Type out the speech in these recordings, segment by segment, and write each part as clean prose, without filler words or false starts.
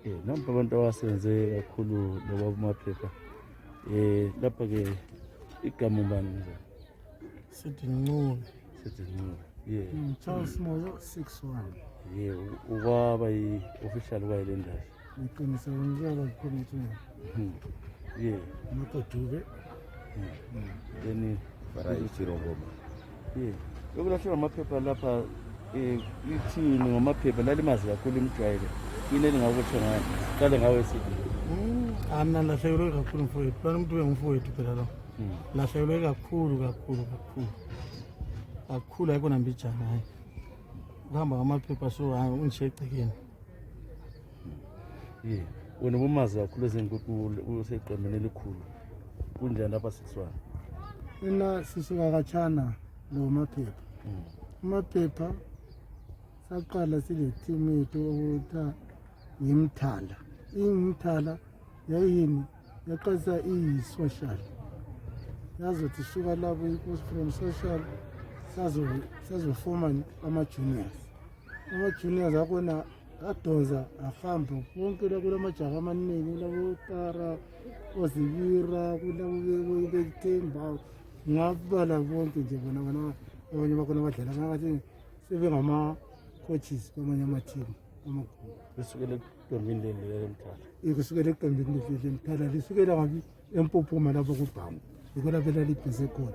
Nampa abantu abasebenze kakhulu loba kumaphepha. Lapha ke igama ubani nje? Sithi Ncube. Sithi Ncube. Yeah. Charles Moyo 61. Yeah, ukwaba yi-official kwayilendayo. Ngiqinise ngicela committee. Yeah. Makho Dube. Then Farai Chirongoma. Yeah. Yokulahlekelwa amaphepha lapha, ithini ngamaphepha lalimazi kakhulu imijwayele. Yini elingakutsho ngayo? Qale ngawe, sithi. Mina lahlekelwe kakhulu, mfowethu. Lona umuntu ubengumfowethu phela lo. Lahlekelwe kakhulu kakhulu kakhulu. Kakhulu, ayikho nambijana, hayi. Ukuhamba ngamaphepha, so hayi, ungishiye egcekeni. Yeah. Wena ubumazi kakhulu ezenguqu, useqembini elikhulu. Kunjani lapha, 61? Mina sisuka katshana lo maphepha. Amaphepha saqala sile team yethu okuthiwa yimthala. Ingimthala yayini? Yaqalisa iyi-social, yazothi suka lapho from social sazofoma ama-juniors. Ama-juniors akhona adonsa ahamba bonke la, kulamajaha amaningi, kulabotara ozibira, kulabo bethemba, ngabala bonke nje bona. Bona abanye bakhona badlala ngathi sebengama-coaches kwamanye amathimu amakhulu. Kusukela eqembini leli lemthatha. Kusukela eqembini lemthala, lisukela ngabi eMpuphuma lapho kubhangu, yikho lapho elalibhise khona.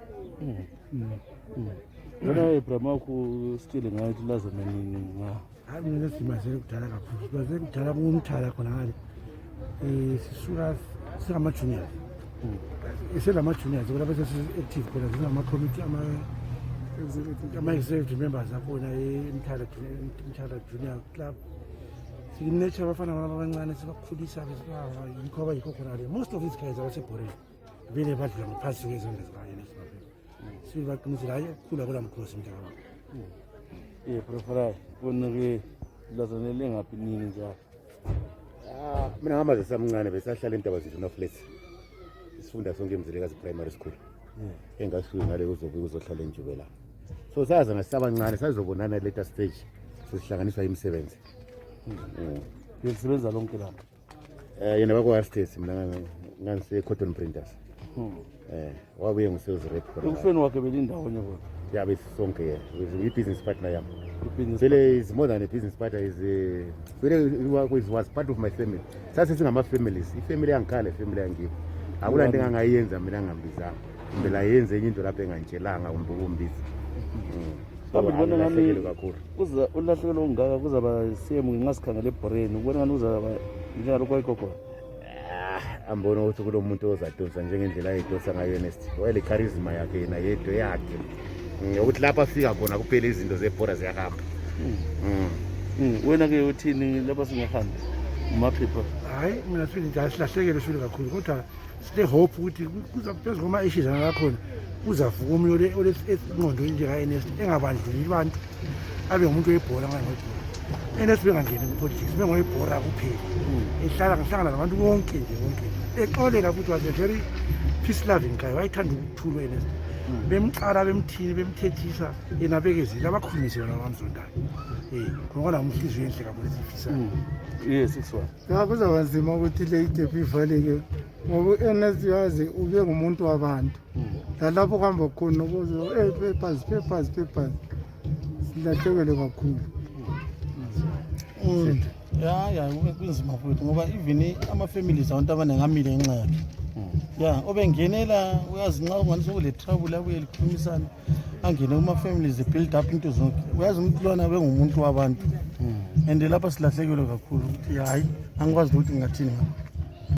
Wena Ibrahim, wakho sitshele ngayo ukuthi lazana nini nga. Hayi, mina simazele kudala kakhulu, simazele kudala kumthala khona ngale. Sisuka singama-juniors, eselama-juniors kulapho sesi-active khona, singama-committee, ama-executive members akhona eMthala Mthala Junior Club. Sinetsha abafana abancane, sibakhulisa, yikho abayikho khona le. Most of these guys abasebhoreni vele badlula ngaphansi kwezandla zika-Ernest Maphepha. Sibili baqinisile, hayi, ukukhula kula mkhosi, mntakababa. Bro Farai, wena ke lazanele ngaphi, nini, njalo? Ah, mina ngamaze samncane, besahlala entaba zethu noflats. Isifunda sonke eMzilikazi Primary School. Engasuki ngale uzobuya uzohlala enjube la. So saza ngasabancane, sazobonana later stage. Sesihlanganiswa imisebenzi. Lisebenza lonke lapha. Yena bako States, mina ngangise Cotton Printers. Wabuye ngu sales rep khona. Ekufeni wakhe belindawonye bona? Ya, besisonke yena. I business partner yami. I-business. Vele is more than a business partner, is a vele was part of my family. Sase singama families, ifamily yangikhaya le family yangibo. Akula nto engangayenza mina ngambizanga. Kumbe la yenze enye into lapho engangitshelanga kumbe ukumbiza. So, Mhlawumbe ubona ngani angilahlekelwe kakhulu. Kuza ulahlekelo olungaka kuzaba same nxa sikhangele ebhoreni, ubona ngani kuzaba njengalokhu wayikho khona? Ah, ambona ukuthi kulo muntu ozadonsa njengendlela ayidonsa ngayo Ernest. Wayele charisma yakhe yena yedwa yakhe. Ukuthi lapho afika khona kuphela izinto zebhora ziyahamba. Wena ke uthini lapha singahambi umaphepha? Hayi, mina sibili nje asilahlekele sibili kakhulu, kodwa sile-hope ukuthi phezu kwama-issues angakhona kuzavuka omunye olengqondo enjenga-Ernest, engabandlululi bantu, abe ngumuntu webhola ngangewebhola. Ernest bengangeni ku-politics, bengowebhora kuphela, ehlala ngihlangana nabantu bonke nje bonke, exolela futhi. Was a very peace loving guy, wayethanda ukuthula u-Ernest. Bemqala, bemthini, bemthethisa, yena abekezile, abakhulumise yona abamzondayo. Khona kona inhliziyo enhle kakhulu esiyifisayo. Yes, 61. Ya, kuzaba nzima ukuthi le igephu ivaleke, ngoba u-Ernest yazi ube ngumuntu wabantu. Lalapho kuhamba khona ukuze papers, papers, papers, silahlekelwe kakhulu. Ya, kunzima futhi ngoba even ama-families abantu abaningi amile ngenxa yakhe. Ya, obengenela, uyazi, nxa ungani sokule trouble abuye likhulumisana, angene kuma-families, build up into zonke. Uyazi umuntu lwana bengumuntu wabantu, and lapha silahlekelwe kakhulu ukuthi hayi, angikwazi ukuthi ngingathini ngakho.